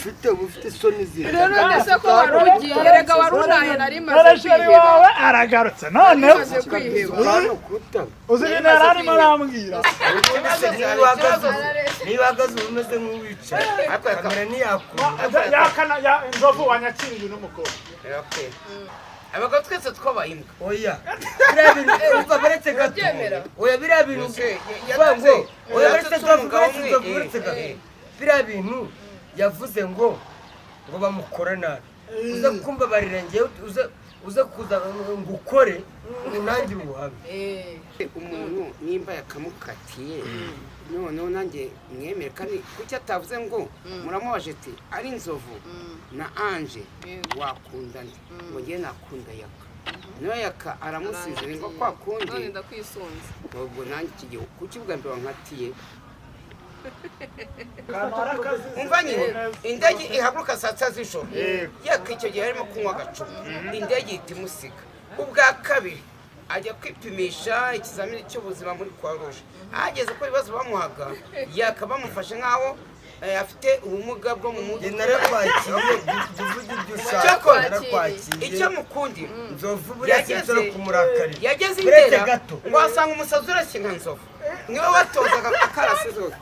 Ufite, uba ufite isoni ziri. Rero ndetse ko wari ugiye, erega wari unaye, nari maze Dore chéri kwiheba. wawe aragarutse noneho. Nari maze kwiheba. Hano kuta. Uzi ibintu yari arimo arambwira? Niba uhagaze uba umeze nk'uwicaye, kamera ntiyakura. Yakana ya Nzovu, wanyakiriye n'umukobwa. Okay. Abagabo twese twabaye imbwa. Oya, biriya bintu, umva, baretse gato. Urabyemera? Oya, biriya bintu kuvuga ngo, oya, baretse yatutse Nzovu, umugabo baretse umwe, Nzovu, baretse gato. Biriya bintu yavuze ngo bamukore nabi, uze kumbabarira, njyewe uze kuza ngo ukore unangire ubuhamya. Umuntu nimba yakamukatiye, noneho nanjye mwemere. Kandi kuki atavuze ngo muramubaje ati ari Nzovu na Anje wakunda nde, ngo ngewe nakunda Yaka, niba Yaka aramusize ni ngo kwa kundi. None ndakwisunze. Ubwo nanjye iki gihe kuki bwa mbere wankatiye? Umva nyine, indege ihaguruka saa 6 z'ijoro. Yaka icyo gihe arimo kunywa agacupa, indege ihita imusiga. Ubwa kabiri ajya kwipimisha ikizamini cy'ubuzima muri Croix Rouge, ahageze ko ibibazo bamuhaga, Yaka bamufashe nk'aho afite ubumuga bwo mu Njye mutwe. Narakwakiriye, jya uvuga ibyo ushaka. Cyakora, Narakwakiriye. Icyo mukundira, Nzovu buriya sinshobora kumurakarira. Yageze Uretse indera gato. ngo wasanga umusazi ureshye nka Nzovu, niwe watozaga akarasi zose.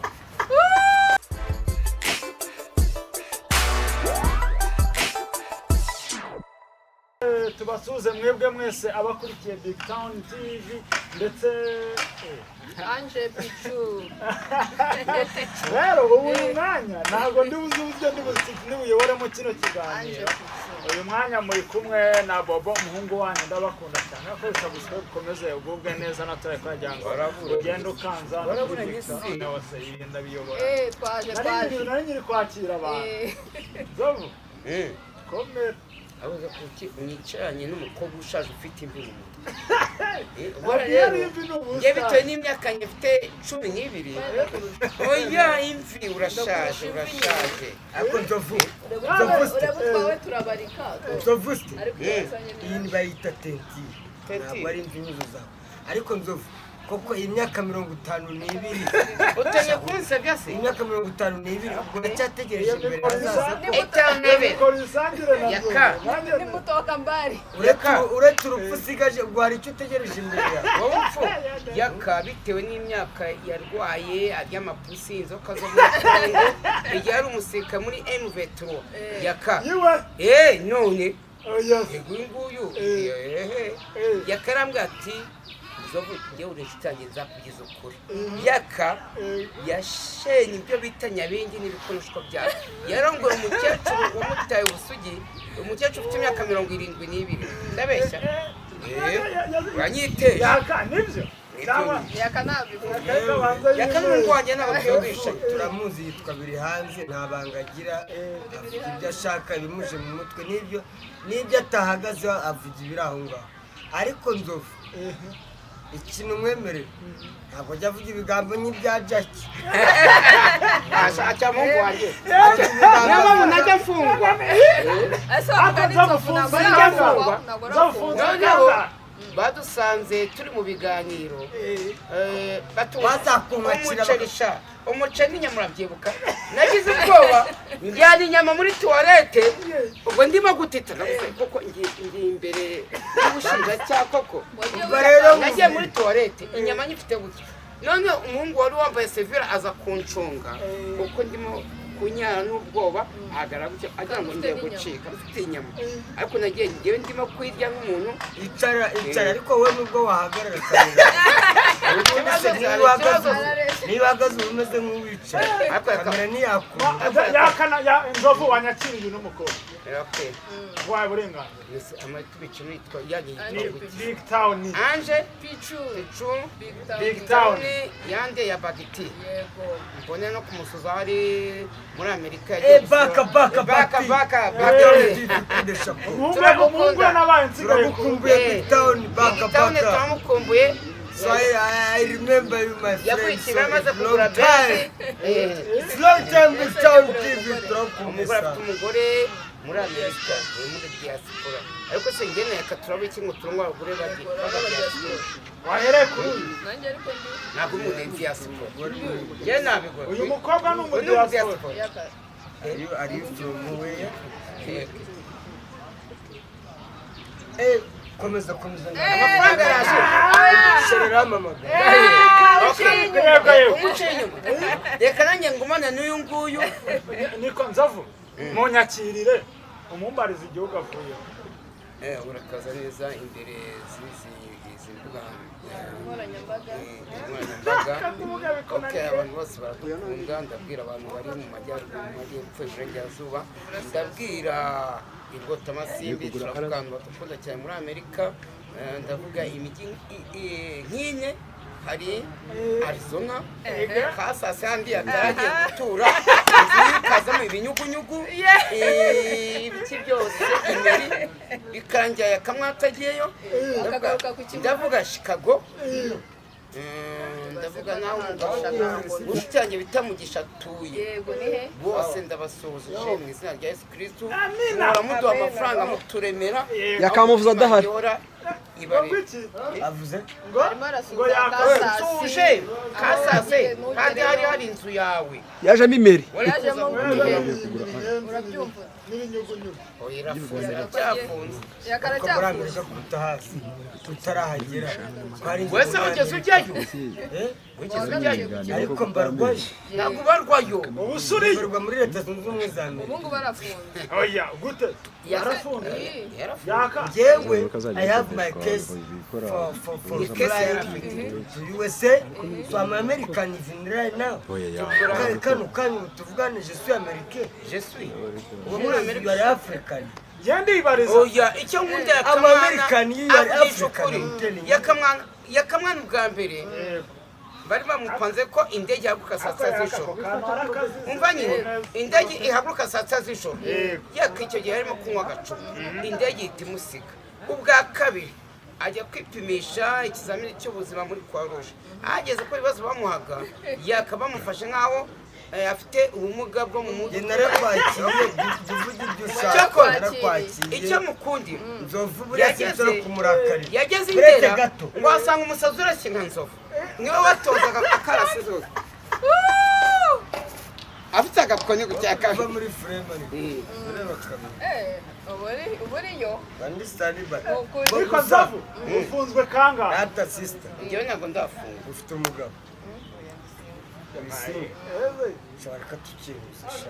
Tubasuhuze mwebwe mwese abakurikiye Big Town TV ndetse Anje Pichu. Rero ubu uyu mwanya ntabwo ndi buze uburyo ndi buyoboremo kino Anje kiganiro. Pichu. Uyu mwanya muri kumwe na Bobo, umuhungu wanyu. Ndabakunda cyane ko subscribe, ukomeze ugubwe neza na turi kugira ngo ugende ukanza no kuri Big Town hose yirinda biyobora. Twaje, nari twaje. Nari nyiri kwakira abantu. Nzovu, komera. Abuze kuki mwicaranye n'umukobwa ushaje ufite imvi mu mutwe? Ubwo Ntabwo iyo rero ari imvi ni njye bitewe ubusitani. n'imyaka njye mfite 12, oya, imvi, urashaje, urashaje. Ariko Nzovu, Ureba utwawe turabarika. Nzovu se, Ariko uzanye. Iyi bayita teinture. Teinture. Ntabwo ari imvi nyuzo zawe. Ariko Nzovu, koko iyi myaka 52, Utangiye kunsebya se? Imyaka 52, ubwo ndacyategereje imbere hazaza. 5. Mikoro isangire na Nzovu. Yaka. Nanjye Nimutoka mbari. Uretse urupfu usigaje, ubwo hari icyo utegereje imbere yawe? Wowe upfu Yaka, bitewe n'imyaka yarwaye, arya amapusi, inzoka zo muri Kongo, igihe ari umusirikare muri M23, Yaka. Yiwe. None Oh, yes. yego, uyu nguyu. Ehe. Yaka arambwira ati: "Nzovu, njyewe uri inshuti yanjye, nzakugeza ukuri." Yaka yashenye ibyo bita nyabingi n'ibikonoshwa byabo, yarongoye umukecuru wamutaye ubusugi, umukecuru ufite imyaka 72. Ndabeshya? Uranyiteje. Yaka, nibyo cyangwa? Yaka nabivuga. Yaka banza Yaka n'umuhungu wanjye ntabwo tuyodisha. Turamuzi, yitwa Biri hanze, nta banga agira, avuga ibyo ashaka, ibimuje mu mutwe n'ibyo atahagazeho, avuga ibiri aho ngaho. Ariko Nzovu, ikintu umwemerera, ntabwo ajya avuga ibigambo nk'ibya Jackie. Aca muhungu wanjye, niyo mpamvu najya mfungwa. Ese wavuga n'inzovu, ntabwo arafungwa, ntabwo arafungwa. Noneho badusanze turi mu biganiro, Bazakumwakira. Umuceri sha, umuceri n'inyama, urabyibuka? Nagize ubwoba, njyana inyama muri toilette, ubwo ndimo gutita, navuze koko ngiye imbere y'ubushinjacyaha koko. Ubwo rero Nagiye muri toilette inyama nyifite gutya, none umuhungu wari wambaye sevire aza kuncunga kuko ndimo kunyara n'ubwoba, ahagarara gutya agira ngo ngiye gucika mfite inyama, ariko nagiye ngewe ndimo kuyirya nk'umuntu. Icara, icara. Ariko wowe nubwo wahagarara kamera, Ikibazo niba cyari uhagaze ikibazo. niba uhagaze uba umeze nk'uwicaye, Ariko kamera ntiyakura. Yakana ya Nzovu, wanyakiriye n'umukobwa. Okay. Wawe burenganzira. Mbese amatubicu yitwa yanjye Ni yitwa gutya? Big Town. Anje Pichu. Pichu. Big Town. Big Town. Yande ya Bagiti. Yego. Mbone no kumusuza ari muri Amerika. Baka, baka, baka. Bagiti. Baka. Baka. Baka. Umuhungu we nabaye nsigaye ku Turagukumbuye, Big Town, baka. Big Town. Baka. Turamukumbuye. So I remember you, my friend. Yavuye i So Kigali amaze it's kugura long time. Benzi. It's long time, Big Town TV. Turakumbuye Umugore afite sana. umugore muri Amerika, ni muri diaspora. Ariko se ngene reka turabe iki ngo turongore abagore baba diaspora? Wahereye kuri uyu. Nanjye ariko ndi. Ntabwo umuntu ari diaspora, njye nabigora. Uyu mukobwa ni Uyu ni umudiaspora. umudiaspora. Yaka. Are you from where? Komeza komeza. Amafaranga araje. Sherera mama. Yego yego. Umuce inyuma, reka nanjye ngumane n'uyu nguyu. Niko Nzovu, munyakirire umumbarize igihugu avuyemo. Urakaza neza imbere z'izi izi mbuga Nkoranyambaga. nkoranyambaga. Kuvuga Okay, bikunaniye. abantu bose baradukunda. Ndabwira abantu bari mu majyaruguru, mu majyepfo, iburengerazuba, ndabwira irwotamasimbi, turavuga abantu badukunda cyane muri Amerika. Ndavuga imijyi nk'ine, hari Arizona, Kasase, handi yataragiye gutura inzu ikazamo ibinyugunyugu, ibiki byose, imeri bikarangira yakamwe atagiyeyo. Akagaruka ku kibuga. Ndavuga Chicago. Ndavuga nawe umugabo inshuti yanjye bita Mugisha atuye. Yego, ni he? Bose ndabasuhuje mu izina rya Yesu Kristu. Amina. Muhora muduha amafaranga, muturemera. Yakamuvuze adahari. Ihora ibareba. Ngo iki? Avuze Ngo Arimo ngo arasuhuza yaka. Kasasi. Nsuje Kasase, kandi hari hari inzu yawe. Yajemo imeri. Yajemo Urabyumva. urabyumva. N'ibinyugunyugu. Oya, irafunze, iracyafunze. ko muri Yakaracyafunze. Amerika kuruta hasi tutarahagera. Twari Wese wigeze ujyayo? Eh? Wigeze ujyayo? Ariko mbarwayo. Ntabwo ubarwayo. Ubu usuriye. Mbarwa muri Leta Zunze Ubumwe za Amerika. Ubu ngubu barafunze. Oya, gute? Yarafunze. Yarafunze. Yaka. Yewe, I have my case for flying to USA, so I'm American even right now. Kano kanya ubu tuvugane, je suis américain. Je suis. Uwo muri Amerika, you are African. Njye ndibariza. Oya, icyo nkunda Yakamwana, American, you are avugisha African, ukuri. I'm telling you. Yakamwana, Yakamwana ubwa mbere Yego. bari bamupanze ko indege ihaguruka saa sita Ako z'ijoro. kantu arakazize. Umva nyine, indege ihaguruka saa sita z'ijoro. Yego. Yaka icyo gihe arimo kunywa agacupa, indege ihita imusiga. Ubwa kabiri ajya kwipimisha ikizamini cy'ubuzima muri Croix Rouge, ahageze ko ibibazo bamuhaga yaka bamufashe nk'aho afite ubumuga bwo mu Njye mutwe. narakwakiriye, jya uvuga ibyo ushaka. Cyakora, Narakwakiriye. Icyo mukundira, Nzovu buriya Yageze- sinshobora kumurakarira. yageze Uretse indera gato. ngo wasanga umusazi urashye nka Nzovu, niwe watozaga akarasi zose afite agakoni gutya. Kuva muri frame ariko ureba kamera. Ubu uriyo. Bandi saliba. Ukuri. Niko Nzovu, ufunzwe kangahe? Data sister, Njyewe ntabwo ndafunga. ufite umugabo? Ibisimba ushobora katukibuza sha.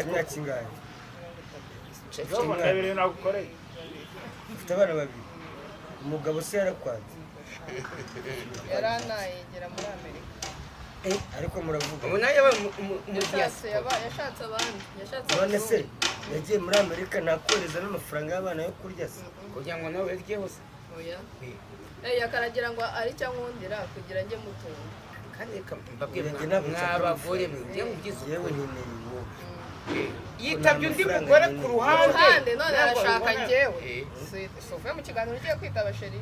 Imyaka ingahe? Nzovu, ndeba ibintu nagukoreye. Ufite abana babiri, umugabo se yarakwanze? Yaranayegera muri Amerika. Ariko muravuga? Ubu nawe yabaye mu Yashatse diaspora. Yashatse abandi. Yashatse None se abazungu. yagiye muri Amerika ntakohereza n'amafaranga y'abana yo kurya se? Kugira ngo nawe urye hose. Oya. Yakaragira ngo ari cyo ankundira kugira njye mutunga. Kandi reka mbabwire, Njye ntabwo nshaka mwabagore mwe, njye mubyize Yewe, ukuri. nkeneye wowe. Yitabye undi mugore ku ruhande. Ruhande none Ntabwo arashaka abibona. njyewe. Si uvuye mu kiganiro ugiye kwitaba sheri.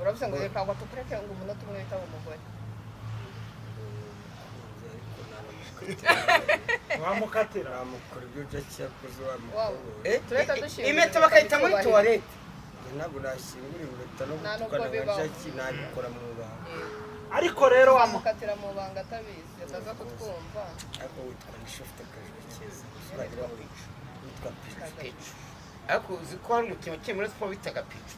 Uravuze ngo reka ngo tukureke ngo umunota umwe witaba umugore. Wamukatira. Namukora ibyo Jackie yakoze wa Wow. mukobwa. Tureka dushimira. Impeta bakayita muri tuwarete. Njye ntabwo nashyingura impeta no Nta nubwo gutukana nka bibaho. Jackie nabikora mu ibanga. Ariko rero wamu Amukatira mu banga atabizi ataza kutwumva. Ariko witwa Nisha, ufite akajwi keza, twagira witwa Pichu. Pichu. Ariko uzi ko hari umukinnyi wakinnye muri siporo bitaga Pichu?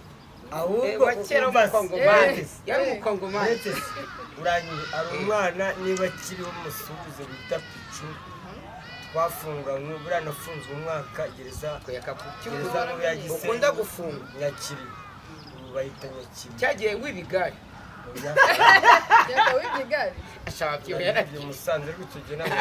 Ahubwo Wa kera umva se, w'umukongomani. uretse se, Yari umukongomani. uretse se, hari umwana niba akiriho umusuhuze bita Pichu, twafunganywe, buriya nafunzwe umwaka gereza gereza nkuru ya Gisenyi. Ukunda gufunga. Nyakiri, ubu bayita Nyakiri. Cyagiye wiba igare. Oya. Yaka wibye igare. Ashaka Yaribye Musanze, ariko icyo gihe ntabwo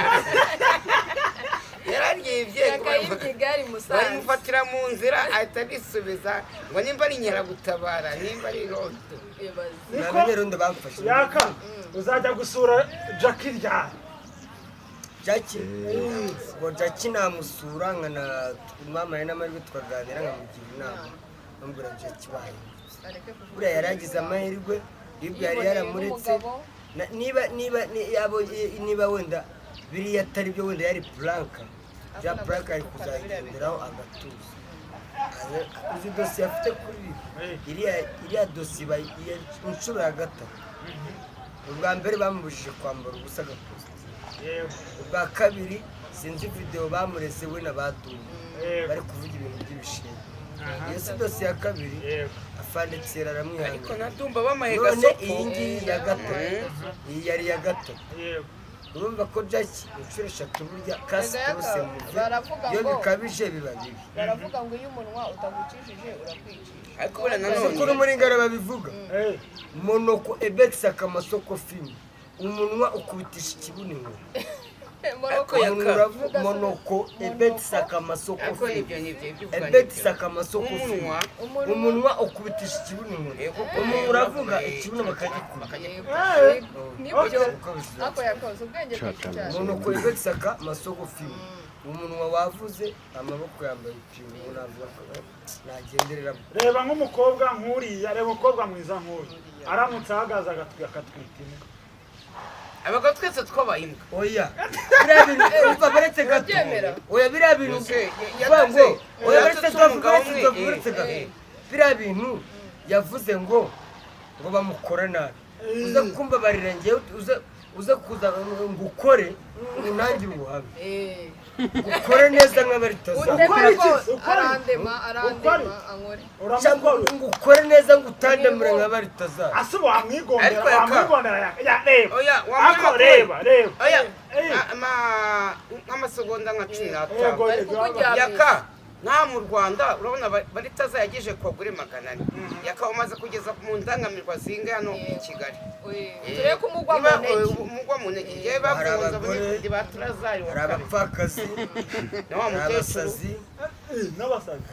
Yararyibye. Yaka yibye igare i Musanze. Barimufatira mu nzira ahita arisubiza, ngo nimba ari inkeragutabara, nimba ari irondo. Ibaze. Niko. Namenye rondo bamfashe. Yaka, uzajya gusura Jackie ryari? Jackie, ngo Jackie namusura nkana mama n'amahirwe tukaganira, nkamugira inama, bamubwira Jackie baye Areke kuvuga. buriya yari agize amahirwe ibyo yari Yiboneye yaramuretse. n'umugabo. Niba niba wenda biriya atari byo, wenda yari puranka, bya puranka ari kuzayigenderaho agatuza. Izi dosiye afite kuri iriya dosiye iba iya inshuro ya gatatu. Ubwa mbere bamubujije kwambara ubusa agaposita. Ubwa kabiri, sinzi videwo bamureze we na badumba bari kuvuga ibintu by'ibishimbo. Iyo si dosiye ya kabiri. Afande Tsera Ariko aramwihangana. Na Dumba bamaye None gasopo. iyi ngiyi ya gatatu, iyi yari iya gatatu. Urumva ko Jackie inshuro eshatu burya kasi Erega turuse yaka, muve baravuga iyo bikabije biba bibi. Baravuga ngo iyo umunwa utagukijije urakwicisha. Ariko buriya Si nanone ukuntu muri ngara babivuga: monoko ebetisaka amasoko fimi, umunwa ukubitisha ikibuno inkoni. Ariko Umunwa yaka uravuga monoko ebetisaka amasoko Ariko fimi. nibyo, nibyo ibyo uvuga nibyo. Ebetisaka amasoko fimi. Umunwa. Umunwa ukubitisha ikibuno inkoni. Kuko Umunwa uravuga, ikibuno bakagikubita. Nibyo. Uko bizira. Ako yakoze ubwenge bwinshi cyane. Monoko ebetisaka amasoko fimi, umunwa wavuze, amaboko yambaye ipingu. Ubu navuga ko nagenderera. Reba nk'umukobwa nk'uriya, reba umukobwa mwiza nk'uyu aramutse ahagaze akatwita imbwa. Abagabo twese twabaye imbwa. Oya, biriya bintu umva, baretse gato. Urabyemera? Oya, biriya bintu Ese, kuvuga ngo oya, baretse yatutse gato. umugabo Baretse umwe, gato, baretse gato. Biriya bintu yavuze ngo bamukora nabi, uza kumbabarira, njyewe uza kuza ngo ukore unangire ubuhamya, ukore neza nk'abaritoza. Undeme Ukora iki? rwose. Ukora iki? Arandema, arandema, ankore. Cyangwa Uramukora. ngo ukore neza ngo utandemure nk'abaritoza. Ase wamwigondera? Ariko yaka. Wamwigondera ya reba. Oya, Ako wamwigondera. reba, reba. Oya, nk'amasegonda nka 15. Yego. Bari kukuryamisha. Yaka, nta mu Rwanda urabona baritaza yagejeje ku bagore 400. Yaka, umaze kugeza mu ndangamirwa zinga hano i Kigali. Turebe ko umugwa mu Niba, ntege. umugwa mu ntege yewe Hari bakunze abagore, abandi ba Turazari wa hari kabiri abapfakazi, na wa hari mukecuru. abasazi. N'abasazi.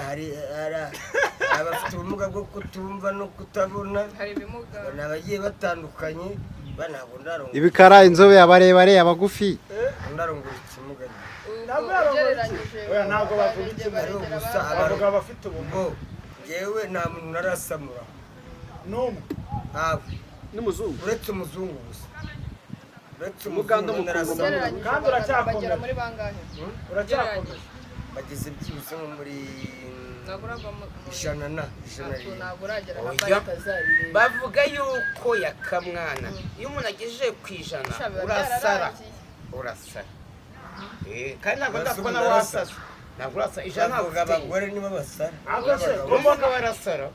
Hari abafite ubumuga bwo kutumva no kutabona. Hari ibimuga. Ni abagiye batandukanye ba ntabwo ndarongora. Ibikara, inzobe, abarebare, abagufi. Ndarongora ikimuga. Ntabwo yarongora iki? Ugereranyije. Oya, ntabwo bavuga ikimuga. Ari ugusa Bavuga abafite ubumuga. Bo njyewe nta muntu narasamura. N'umwe? Ntabwo. N'umuzungu? Uretse umuzungu gusa, uretse Umuganda, umuzungu narasamura. Ugereranyije Kandi bagera uracyakomeza. muri bangahe? Uracyakomeza. Bageze byibuze nko muri Ntabwo urava ijana na ijana Ntabwo ririndwi. ntabwo uragera nka Oya. baritazari. Bavuga yuko yakamwana iyo umuntu agejeje ku 100 Sha, biba urasara. byararangiye. Urasara. Kandi ntabwo Urasa ndakubona umuntu wasasa, ntabwo urasa 100 ntabwo Bavuga ufite. abagore nibo basara. Ahubwo se, Abagabo. Mbona barasara.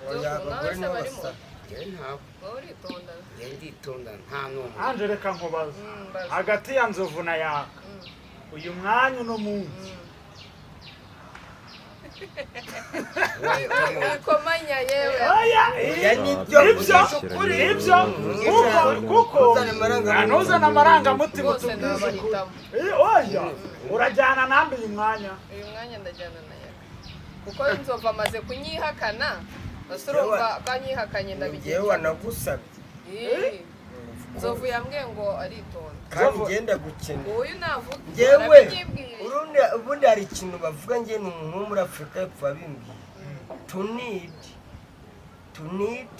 Oya, abagore Nawe se nibo barimo? basara. Njyewe ntabwo. Wowe uritonda. Njyewe nditonda, nta n'umwe. Anje, reka nkubaze. Mbaza. Hagati ya Nzovu na Yaka uyu mwanya, uno munsi? Wikomanya yewe. Oya. Oya, nibyo. Nibyo, nibyo, kuko Ntuzane amarangamutima. ntuzane amarangamutima. Rwose Utubwize ukuri. nabahitamo. Oya, urajyana nambi uyu mwanya? Uyu mwanya ndajyana na Yaka kuko Inzovu amaze kunyihakana. Ese urumva ko anyihakanye Njyewe ndabigenza? wanagusabye. Ih, Nzovu yambwiye ngo aritonda. Kandi ngenda gukenera. Uyu navuga Njyewe arabyibwiriye. urundi ubundi hari ikintu bavuga, njye ni umuntu wo muri Afurika y'Epfo wabimbwiye: to need, to need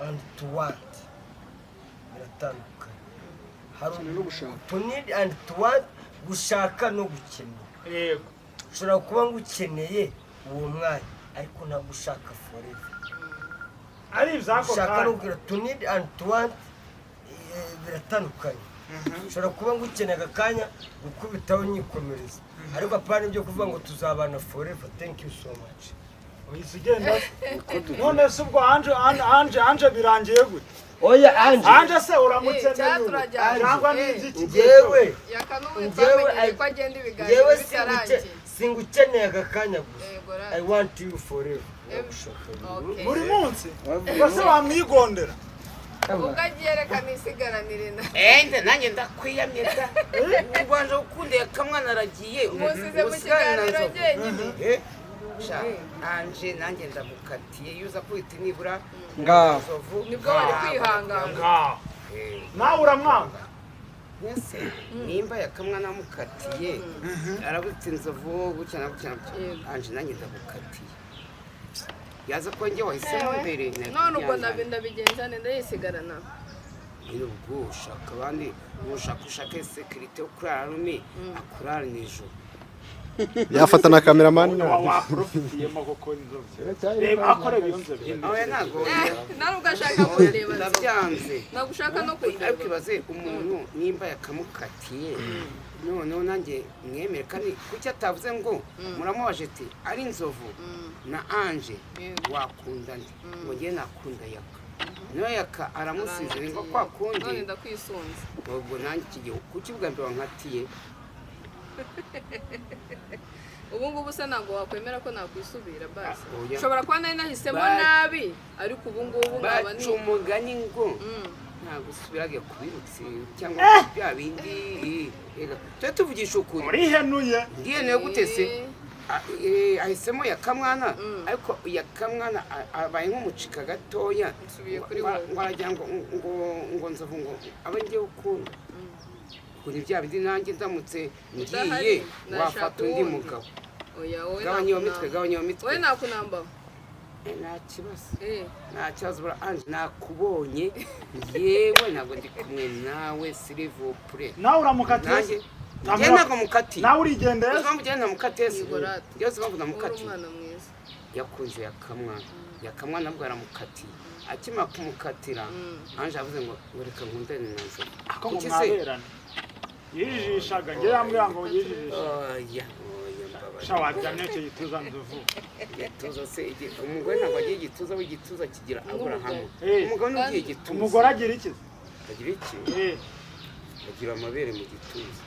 and to want biratandukanye. Hari no gushaka. To need and to want, gushaka no gukenera. Ushobora kuba ngukeneye uwo mwanya, ariko ntabwo ushaka forever. Ari iby'ako Gushaka no kanya. kugira, to need and to want, biratandukanye. Ushobora kuba ngukeneye aka kanya gukubitaho nyikomereza, ariko apana ibyo kuvuga ngo tuzabana forever. Thank you so much. Uhise ugenda se? None se ubwo Anje, Anje, Anje, Anje, birangiye gute? Oya, Anje. Anje se uramukeneye Cyangwa ubu turajyana. cyangwa ni iby'iki gihe Njyewe Yaka n'ubu njyewe twamenyeye ko agenda ibiganiro njyewe bitarangiye. singukeneye aka kanya gusa. Yego, I want you forever. Ndagushaka. Okay. Buri munsi? Ubwo se wamwigondera? Ubwo agiye, reka nisigaranire na Ende nanjye ndakwiyamye da, ubanje gukunda yakamwana aragiye. Musize mu Usigane na kiganiro Nzovu. njyenyine. Sha, Anje, nanjye ndamukatiye iyo uza kwita nibura Ngaho. Nzovu. Nibwo bari kwihangana. Ngaho nawe uramwanga. Mbese nimba yakamwana amukatiye, arabuze Inzovu gutya na gutya na gutya. Yego. Anje, nanjye ndagukatiye, yaza ko njye wahisemo mbere. None ubwo ndabigenza nde? Ndayisigarana. Nyine ubwo ushaka abandi, ushaka ushake sécurité yo kurara rumi akurara nijoro. Yafata na kameramani. Waprofitiyemo koko inzobe. Reba akoreba iyo nzobe. Oya, ntabwo. Nawe ubwo ashaka kureba. Ndabyanze. Ntabwo ushaka no kundeba. Ariko ibaze umuntu nimba yakamukatiye, noneho nanjye mwemere, kandi kuki atavuze ngo muramubaje ati ari Inzovu na Anje wakunda nde, ngo ngewe nakunda Yaka, niyo Yaka aramusize ni ngo kwa kundi. None ndakwisunze. Ubwo nanjye iki gihe kuki bwa mbere wankatiye? Ubu ngubu se ntabwo wakwemera ko nakwisubira basi? Oya. Nshobora kuba nari nahisemo nabi, ariko ubu ngubu nkaba ni Baca umugani ngo ntabwo usubiraga kubirutse cyangwa bya bindi. Ega, tujye tuvugisha ukuri. Urihenuye. Ndihenuye gute se? Ahisemo Yakamwana, ariko Yakamwana abaye nk'umucika gatoya. Nsubiye kuri Ngo- wowe. Ngo aragira ngo Nzovu ngo abe ngiye ukunda, ngo ni bya bindi nanjye ndamutse ngiye Udahari, nashaka wafata undi uwundi. mugabo. Oya, wowe Gabanya iyo mitwe, nakunamba. gabanya iyo mitwe. Wowe nakunambaho. Nta kibazo. Eh. Nta kibazo bura Ange, nakubonye yewe, ntabwo ndi kumwe nawe, s'il vous plaît. Nawe uramukatiye. Nanjye njye ntabwo mukatiye. Nawe urigendeye. Uzi impamvu njye ntamukatiye se? Yego rata. Njyewe uzi impamvu Uri namukatiye? umwana mwiza. Yakunze Yakamwana, Yakamwana nabwo aramukatiye. Akimara kumukatira, Ange yavuze ngo reka nkundane na Nzovu. Ako ngo Kuki se? mwaberana. Yijijishaga, njye yambwira ngo yijijisha. Oya, oya, mbabarira. Sha, waryamye icyo gituza, Nzovu. Igituza se, umugore ntabwo agira igituza, we igituza kigira Aburahamu. Eh. Umugabo niwe ugira igituza. Umugore agira iki? Agira iki? Eh. Agira amabere mu gituza,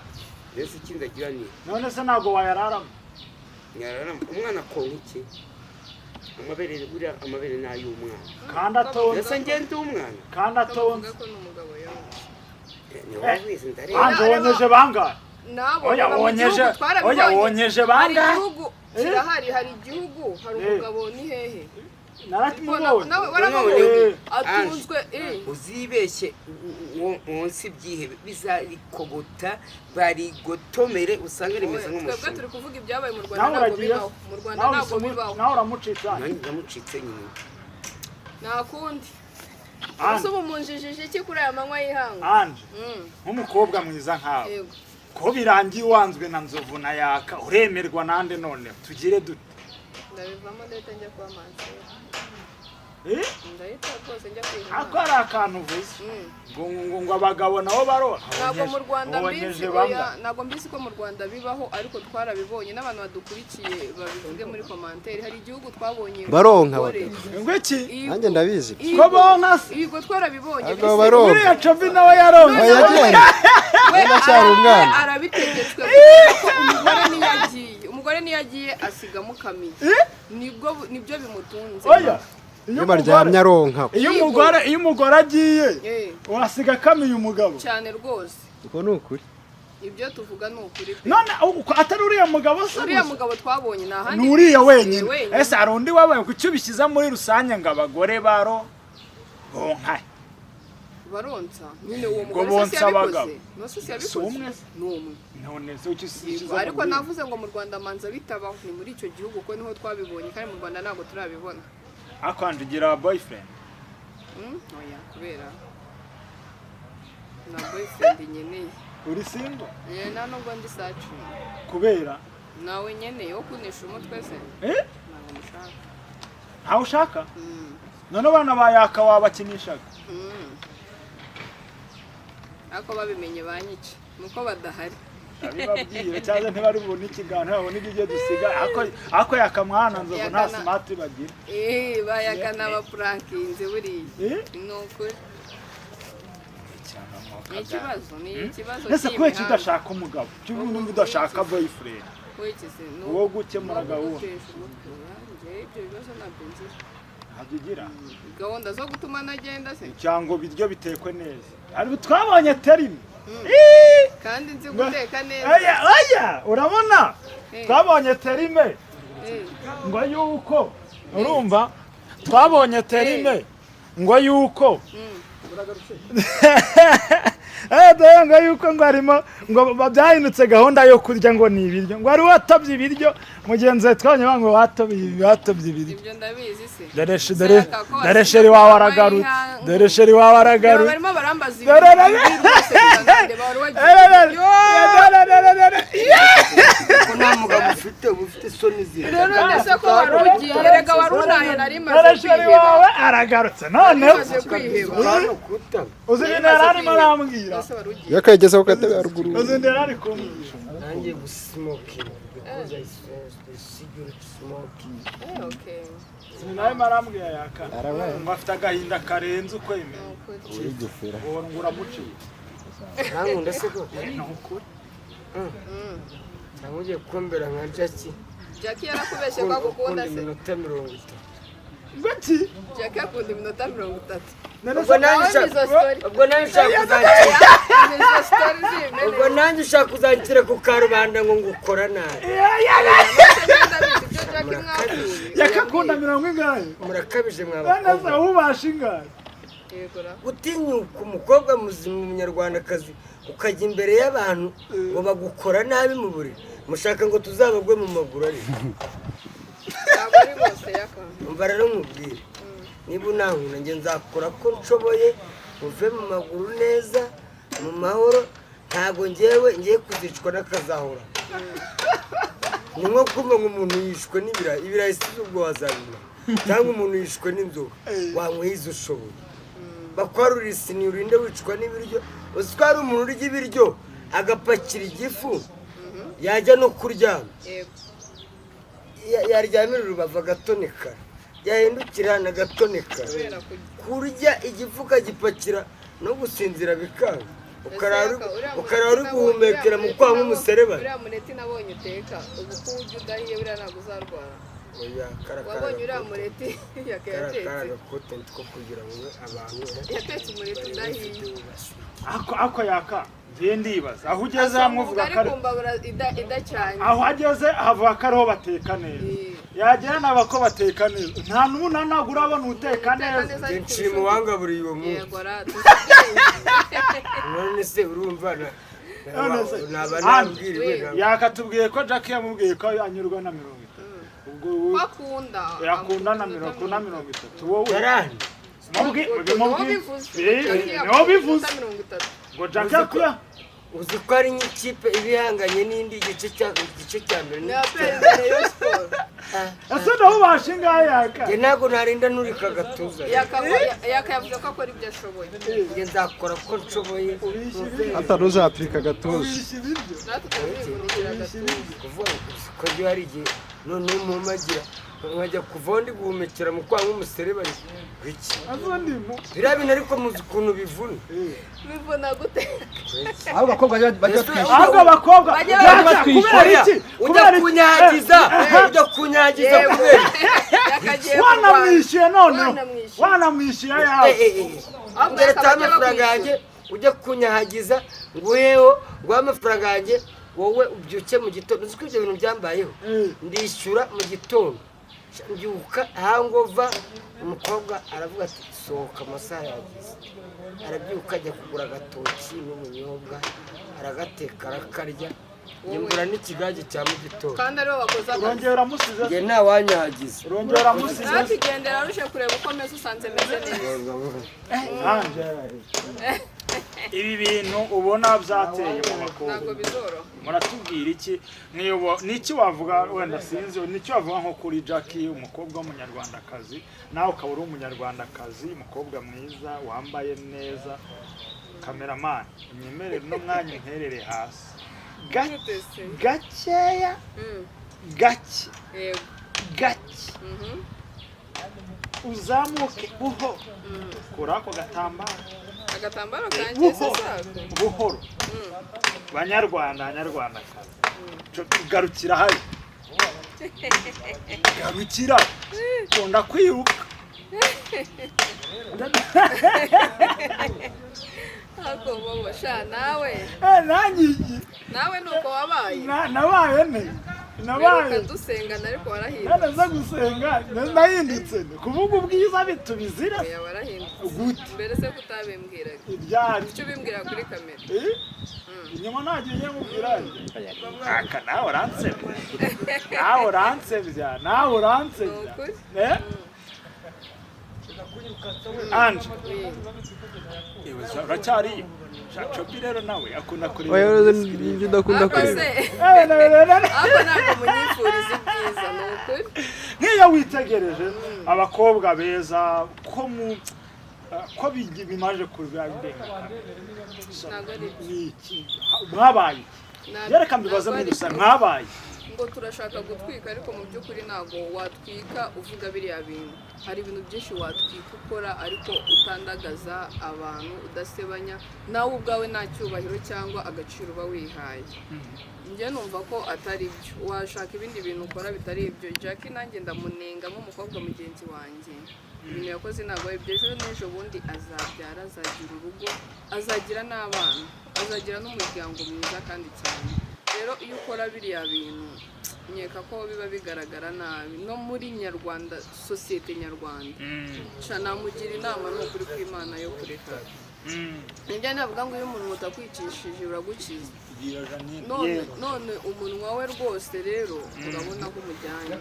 mbese ikindi agira ni None se ntabwo wayararamo? Nyararama, umwana konka iki? Amabere, buriya amabere ni ay'umwana. Kandi atonze. Mbese njye ndi umwana? Kandi atonze. Bavuga ko n'umugabo yonze. Ni wowe wize, ndareba. Anje, wonyeje bangahe? Nabo Oya, baba mu gihugu twarabibonye. oya, wonyeje Hari bangahe? igihugu kirahari, hari igihugu, hari umugabo, ni hehe? Narakimubonye. Nawe waramubonye. Eh. Atunzwe eh. Uzibeshye wonse ibyihebe bizarikogota barigotomere, usange rimeze Twebwe nk'umushumi. turi kuvuga ibyabaye mu Rwanda, Nawe ntabwo uragiye. bibaho mu Rwanda, Nawe ntabwo bibaho. Nawe uramucitse. Nanjye ndamucitse nyine. Nta kundi. Ange. Ese ubu munjijije iki kuri aya manywa y'ihangu? Anje, Mm, nk'umukobwa mwiza nkawe, yego. ko birangiye wanzwe na Nzovu na Yaka, uremerwa nande? None tugire dute? Ndabivamo, ndahita njya kuba mansera. Eh? Ndahita rwose njya kwiga. Ako ari akantu uvuze Mm. ngo abagabo nabo barora. Ntabwo mu Rwanda mbizi. Wonyeje Oya, bamwe. ntabwo mbizi ko mu Rwanda bibaho, ariko twarabibonye, n'abantu badukurikiye babivuge muri commentaire. Hari igihugu twabonye Baronka umugore- abagabo. Ngo iki? Yego. Nanjye ndabizi. Yego. Ko bonka se? Yego, twarabibonye. Abagabo baronka. Uriya Covi nawe yaronka. Oya, agenda. We Ndacyari umwana. Arabitegetswe kubera ko umugore niyo agiye, umugore niyo agiye asiga mukamiye, nibwo nibyo bimutunze. Oya, Iyo baryamye aronka. iyo umugore agiye, Eh, wasiga akamiye umugabo. Cyane rwose. Uko ni ukuri. Ibyo tuvuga ni ukuri pe. None atari uriya mugabo se Uriya gusa? mugabo twabonye, nta handi. Ni uriya wenyine? Wenyine. Ese hari undi wabaye? Kuki ubishyize muri rusange ngo abagore baro bonka? Baronsa nyine, uwo Ngo mugore se bonsa yabikoze? abagabo. No se Si yabikoze? umwe se? Ni umwe. None se uki Yego, ariko navuze ngo mu Rwanda manza bitabaho, ni muri icyo gihugu ko niho twabibonye, kandi mu Rwanda ntabwo turabibona. Akwanje ugira boyfriend? Oya, kubera nta boyfriend nkeneye. Uri single? Eh, nta nubwo ndi searching. Kubera? Nawe nkeneye wo kunesha umutwe se? Eh. Ntabwo mushaka. Ntawe ushaka? None abana ba Yaka wabakinishaga? Ariko babimenye banyica, nuko badahari. Abibabwire cyangwa ntibari bubone ikiganiro, babone ibyo dusiga. Ako Yakamwana, Nzovu nta Yakana. smart bagira. Eh, bayaka n'abapurankinze buriya. Eh? Ni ukuri, ni ikibazo, ni ikibazo Ese kubera iki cy'imihanda. udashaka umugabo? Cyangwa numva udashaka boyfriend? Wigeze Uwo gukemura gahunda. Gutesha umutwe. Njye ibyo bibazo ntabyo ngira. Ntabyo ugira? Gahunda zo gutuma nagenda se? Cyangwa ibiryo bitekwe neza. Ariko twabonye terime. Kandi nzi guteka neza. Oya, oya, urabona, Eh. twabonye terime Eh, ngo yuko, urumva, twabonye terime ngo yuko dore ngo yuko ngo harimo ngo byahindutse gahunda yo kurya, ngo ni ibiryo, ngo wari watobye ibiryo mugenzi wawe twabonye bavuga ngo watobye ibiryo. Ibyo ndabizi se. Dore Seka ko dore wasize chéri wawe kuba aragarutse. ihangu. Dore chéri wawe Reba, aragarutse. barimo barambaza Dore ibintu dore bibi rwose, biranandeba, wari wagiye. Dore dore dore dore dore. Ko nta mugabo ufite. Ufite uba ufite isoni ziri. None se ko wari ugiye, erega wari unaye, nari maze None chéri kwiheba. Wawe aragarutse noneho. Nari maze kwiheba. Hano kuta. Uzi ibintu yari arimo arambwira? Ese wari ugiye? Iyo kagezeho katebe haruguru. Uzi ibintu yari ari kumbwira? Nanjye gusmoking because I saw the cigarette smoking. Okay. Uzi ibintu arimo arambwira yaka ngo afite agahinda karenze ukwemera. Ni ukuri. Uri gufera. Uwo ngo uramuciye. Ntankunda se koko? Ni ukuri. Cyangwa ugiye kumbera nka Jackie? Jackie yarakubeshye ko agukunda Ukunda se? iminota 30. Ngaki? Jackie akunda iminota 30. None Ubwo se nanjye Nawe ushaka izo story. Ubwo nanjye ushaka kuzanshyira Izo story zimene. Ubwo nanjye ushaka kuzanshyira ku karubanda ngo ngukora nabi. Ndabizi ibyo Jackie mwapfuye. Yakakunda mirongo ingahe? Murakabije mwa None se bakobwa. ubasha ingahe? Yego ra. Gutinyuka umukobwa muzima, umunyarwandakazi, ukajya imbere y'abantu ngo bagukora nabi mu buriri, mushaka ngo tuzabagwe mu maguru, ariko Ntabwo ari bose, yaka. Umva rero nkubwire, niba unankunda, njye nzakora ko nshoboye uve mu maguru neza mu mahoro. Ntabwo ngewe ngiye kuzicwa n'akazahora. Ni nko kumva ngo umuntu yishwe n'ibirayi. Ibirayi si ubwo wazabimara, cyangwa umuntu yishwe n'inzoga wanyweye izo ushoboye. Bakwarurira isiniya, urinde wicwa n'ibiryo. Uzi ko hari umuntu urya ibiryo agapakira igifu, yajya no kuryama, Yego. Yaryamira urubavu agatonekara, yahindukira agatonekara. Kubera kurya. Kurya igifu ukagipakira no gusinzira bikanga, Ese yaka, ukarara uri guhumekera mu kwaha nk'umuserebanya. Uriya mureti nabonye uteka ubu, ko ujya udahiye, buriya ntabwo uzarwara. Oya, karakara. Wabonye uriya mureti yaka Karakara. yatetse? Agakote ko kugira ngo abantu Yatetse umureti barebe udahiye. video baseke. Ako yaka, ngiye ndibaza aho ugeze Asoma hamwe uvuga ubugari ko ari ku mbabura idacanye. Aho ageze havuga ko ariho bateka neza. Yagera naba ko bateka neza, nta n'ubu ntabwo urabona uteka neza. Njye nshima uwangaburiye uwo munsi. Yego ra, tuzi ubwenge. None se urumva None se, naba Anne, nabwiriwe yakatubwiye ko Jack yamubwiye ko anyurwa na 30, ubwo Ko akunda. Yakunda na mirongo na 30 wowe? Yarani. Niwo bivuze. Jackie niwo akunda bivuze. iminota 30. Ngo Jack yakuya. Uzi ko ari nk'ikipe iba ihanganye n'indi, igice cya mbere Ni n'igice APR cya na Rayon Sport. Ese naho ubasha ingahe yaka? Njye ntabwo narinda nurika agatuza. Yaka yavuze ko akora ibyo ashoboye. Njye nzakora ko nshoboye. Hatari uzaturika agatuza. Ubishya ibiryo. Natwe turazivunikira agatuza. Kuvuga ngo uzi ko njye hari igihe noneho mpumagira nkajya kuvaho ndi guhumekera mu kwaha nk'umuserebanya iki. Azo ndimo. Biriya bintu ariko muzi ukuntu bivuna? Bivuna gute? Aho abakobwa bajya batwishyura. Ahubwo abakobwa Bajya Yaka, batwishyura. kubera iki? Ujya Kubera iki? kunyagiza, ujya kunyagiza Yego. kubera iki? Yakagiye kurwana. Wanamwishyuye noneho. Wanamwishyuye. Wanamwishyuye yawe. Eh, eh, eh. Ahubwo Ngeretseho yaka bajya amafaranga yanjye, ujya kunyahagiza nguheho, nguhe amafaranga yanjye, wowe ubyuke mu gitondo. Uzi ko ibyo bintu byambayeho? Ndishyura mu gitondo, mbyuka hangova, umukobwa aravuga ati: "Sohoka, amasaha yageze." Arabyuka ajya kugura agatoki n'ubunyobwa, aragateka, arakarya, mbura n'ikigage cya mu gitondo. Kandi aribo bakoze akazi. Urongera uramusize. Njye ntawanyahagiza. Urongera uramusize. Natugendera arushe kureba uko ameze, usanze meze neza. Anje, ibi bintu ubona byateye mu bakobwa, Ntabwo bizoroha. Muratubwira iki? Niki wavuga wenda, sinzi, niki wavuga nko kuri Jackie, umukobwa w'umunyarwandakazi, nawe ukaba uri umunyarwandakazi, umukobwa mwiza wambaye neza? Kameramani, unyemerere uno mwanya unterere hasi Gute se? Gakeya. Gake. Yego. Gake. Uzamuke buhoro, kura ako gatambaro. Agatambaro kanjye se? Buhoro. Sako. Buhoro. Banyarwanda, banyarwandakazi, garukira hari, garukira, kunda kwiruka. Ako bobo sha nawe. Eh, nanjye iki Nawe nuko wabaye. Nabaye ne nabaye. Mperuka dusengana ariko warahindutse. Nanaza gusenga nahindutse kuvuga ubwiza bitubizira. Oya, warahindutse. Gute? Mbere se kutabimbwiraga? Ibyari Icyo ubimbwira kuri kamera. Eh? Inyuma ntagiye njya mubwira aka. Nawe uransebya, nawe uransebya, nawe uransebya. Ni ukuri. Eh? Anje, uracyariyo? Cobi rero nawe akunda kureba Oya, muri screen. njye udakunda Ariko kureba. se Eh, na, na, na, na. ariko ntabwo munyifuriza ibyiza, ni ukuri. Nk'iyo witegereje abakobwa beza ko mu ko bimaje kuba indengakamere. Ntabwo ari byo. Ni iki mwabaye iki? Yereka mbibaze Ntabwo muri ari rusange, byo. mwabaye Ngo turashaka gutwika, ariko mu by'ukuri ntabwo watwika uvuga biriya bintu. Hari ibintu byinshi watwika ukora, ariko utandagaza abantu, udasebanya, nawe ubwawe nta cyubahiro cyangwa agaciro uba wihaye. Njye numva ko atari byo. Washaka ibindi bintu ukora bitari ibyo. Jackie nanjye ndamunenga nk'umukobwa mugenzi wanjye, ibintu yakoze ntabwo ari ibyo. Ejo n'ejo bundi azabyara, azagira urugo, azagira n'abana, azagira n'umuryango mwiza kandi cyane. Rero iyo ukora biriya bintu, nkeka ko biba bigaragara nabi no muri nyarwanda, sosiyete nyarwanda. Sha, namugira inama, ni ukuri kw'Imana, yo kureka. Nibyo navuga ngo iyo umuntu utakwicishije uragukiza. Bwira Janine. None Yego. none umunwa we rwose rero urabona ko umujyanye,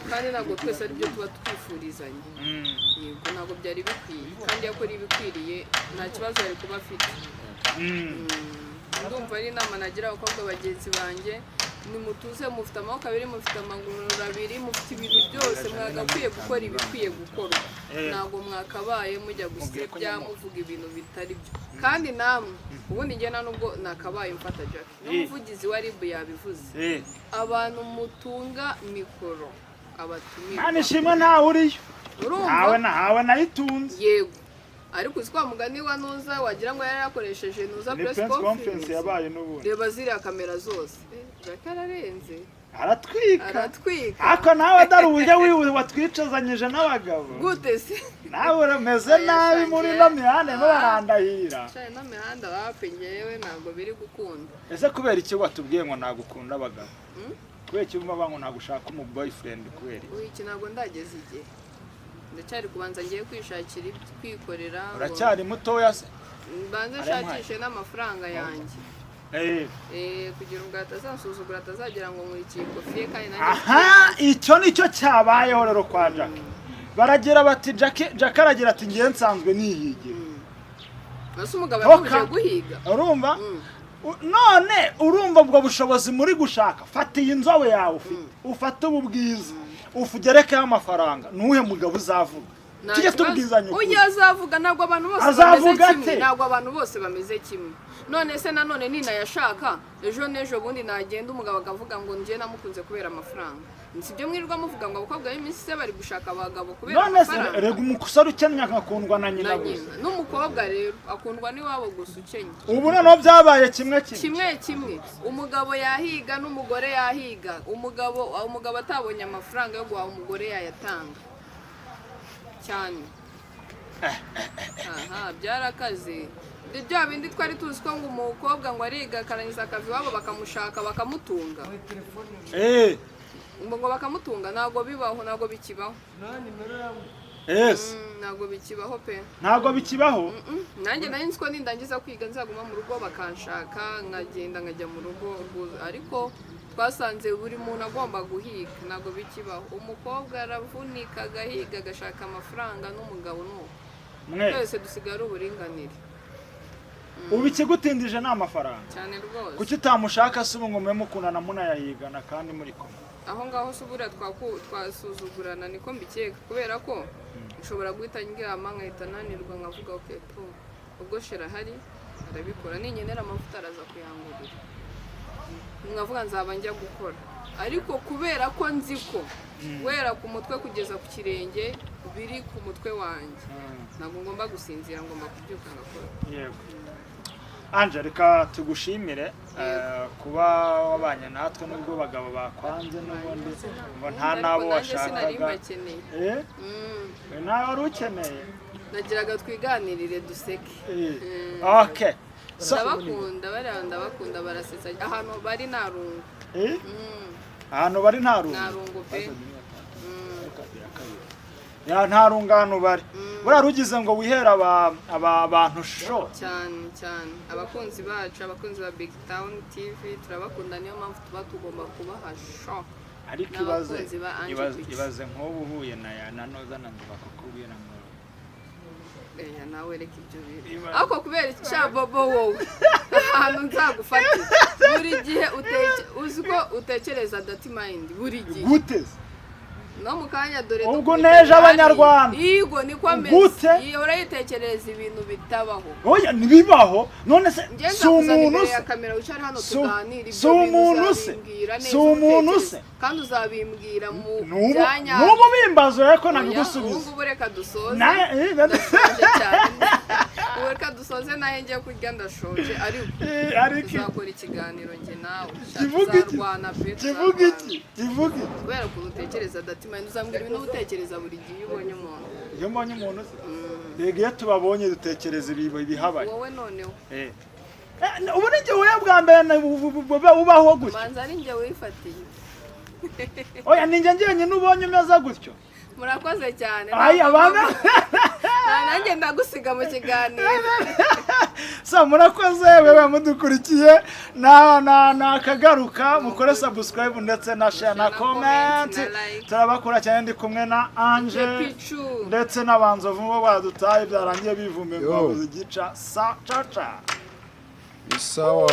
kandi ntabwo twese aribyo tuba twifurizanya. Yego, ntabwo byari bikwiye, kandi iyo akora ibikwiriye nta kibazo yari kuba afite. Ndumva ari inama nagira abakobwa bagenzi banjye: nimutuze, mufite amaboko abiri, mufite amaguru abiri, mufite ibintu byose, mwagakwiye gukora ibikwiye gukorwa. Ntabwo mwakabaye mujya gusebya, muvuga ibintu bitari byo. Kandi namwe ubundi njye nta nubwo nakabaye mfata Jackie, n'umuvugizi wa RIB yabivuze. Abantu mutunga mikoro abatumirwa. Mwana ishimwe, ntawe uriyo. Urumva? Ntawe, nawe nayitunze. Yego, ariko uzi kwa mugani wa nuza, wagira ngo yari yakoresheje nuza Ni press press conference conference yabaye n'ubundi. Reba ziriya kamera zose. Jackie ararenze. Aratwika. Aratwika. Ariko nawe dore uburyo wiwe watwicazanyije n'abagabo. Gute se? Nawe urameze nabi muri ino mihanda, barimo barandahira. Shana, ino mihanda wapi, ngewe ntabwo biri gukunda. Ese kubera iki watubwiye ngo ntabwo ukunda abagabo? Kubera iki wumva ngo ntabwo ushaka umu boyfriend? Kubera iki? Ubu iki ntabwo ndageza igihe, ndacyari kubanza ngiye kwishakira kwikorera Uracyari mutoya se? Mbanze nshakishe n'amafaranga yanjye. Kugira ngo atazansuzugura, atazagira ngo nkurikiye ikofi ye, kandi nanjye Aha, icyo nicyo cyabayeho rero kwa Jack. Baragira bati Jack aragira ati: "Ngiye nsanzwe nihigira." Ese umugabo Toka. yakubije guhiga? Urumva? None urumva ubwo bushobozi muri gushaka, fata iyi nzobe yawe ufite, ufate ubu bwiza, ufugerekeho amafaranga, nuhe mugabo uzavuga? Nta Tujye kibazo. tubwizanya ukuri. Ujya azavuga, ntabwo abantu bose Azavuga bameze kimwe. ate? Ntabwo abantu bose bameze kimwe. None se nanone ninayashaka, ejo n'ejo bundi nagenda umugabo akavuga ngo njye namukunze kubera amafaranga, si byo mwirirwa muvuga ngo abakobwa b'iminsi se bari gushaka abagabo kubera None se amafaranga? rega umusore ukennye agakundwa na nyina Na gusa. nyina. N'umukobwa rero akundwa n'iwabo gusa ukennye. Ubu noneho byabaye kimwe kimwe. Kimwe kimwe. Umugabo yahiga n'umugore yahiga. Umugabo atabonye amafaranga yo guhaha, umugore yayatanga cyane. Aha byarakaze. Ni bya bindi twari tuzi ko ngo umukobwa ngo ariga akarangiza akava iwabo bakamushaka bakamutunga, ngo bakamutunga. Ntabwo bibaho, ntabwo bikibaho. Ntabwo bikibaho pe. Ntabwo bikibaho. Nanjye nari nzi ko nindangiza kwiga nzaguma mu rugo bakanshaka, nkagenda nkajya mu rugo ariko twasanze buri muntu agomba guhiga. Ntabwo bikibaho. Umukobwa aravunika agahiga agashaka amafaranga, n'umugabo ni uko. Mwe Twese dusigaye ari uburinganire. Ubu ikigutindije ni amafaranga? Cyane rwose. Kuki utamushaka se ubu ngo mube mukundana munayahigana kandi muri kumwe? Aho ngaho se ubura twasuzugurana, niko mbikeka, kubera ko nshobora guhita ndyama nkahita nanirwa, nkavuga: "Ok tu, ubwo shera ahari arabikora, ninkenera amavuta araza kuyangurira," nkavuga nzaba njya gukora. Ariko kubera ko nzi ko guhera ku mutwe kugeza ku kirenge biri ku mutwe wanjye, ntabwo ngomba gusinzira, ngomba kubyuka ngakora. Yego. Anje, reka tugushimire kuba wabanye natwe nubwo abagabo bakwanze n'ubundi ngo nta Ariko n'abo nanjye sinari washakaga. mbakeneye. Nawe wari ukeneye? Nagiraga twiganirire, duseke. Okay. So, Ndabakunda bariya, ndabakunda, barasetsa ahantu bari, nta rungu. Ahantu bari nta rungu? Nta rungu pe. Ya, nta rungano bari. Buriya rugize ngo wihere aba bantu sho. Cyane cyane abakunzi bacu, abakunzi ba Big Town TV, turabakunda, niyo mpamvu tuba tugomba kubaha sho. Ariko ibaze N'abakunzi ba Ange ibaze Pictures. Ibaze nk'ubu uhuye na ya na Noza na Nzu bakakubwira ngo Eya, nawe reka ibyo bintu. Ariko kubera icya Bobo, wowe ahantu nzagufatira, buri gihe uzi ko utekereza dirty mind buri gihe. Gute se? No mu kanya dore Ubwo dukubita neje bihari. Abanyarwanda. Yego, niko ameze. Gute? Yihora yitekerereza ibintu bitabaho. Oya, ntibibaho. None se Njye si nzakuzana umuntu imbere se? ya kamera, wicare hano tuganire ibyo Si bintu, umuntu se? uzabimbwira neza Si umuntu utekereza. se? Kandi uzabimbwira mu N'ubu byanya. n'ubu bimbazo rero ko Oya, ubu nabigusubiza. ngubu reka dusoze. Na Ndashonje cyane. Ubu reka dusoze, nawe ngiye kurya, ndashonje, ariko Ariko tuzakora ikiganiro njye nawe. Kivuga iki? Tuzarwana pe. Kivuga Tuzarwana. iki? Kivuga iki? Kubera ukuntu utekereza dirty mind, uzambwira ibintu utekereza buri gihe iyo ubonye umuntu. Iyo mbonye umuntu se? Yego, iyo tubabonye dutekereza ibihabanye. Wowe noneho. Ubu ni njye wowe bwa mbere ubaho gutyo. Manza ari njye wifatiye. Oya, ni njye njyenyine ubonye umeze gutyo. Murakoze cyane. Ay, abana. Nanjye ndagusiga mu kiganiro. Sa murakoze wewe mudukurikiye na akagaruka. Mukore subscribe ndetse na share na na comment, comment. Na like. Turabakura cyane. Ndi kumwe na Ange Pichu. ndetse n'abanzovu bo badutaye, byarangiye bivumbuye ngo Yo. babuze igica. Sa caca. Sawa.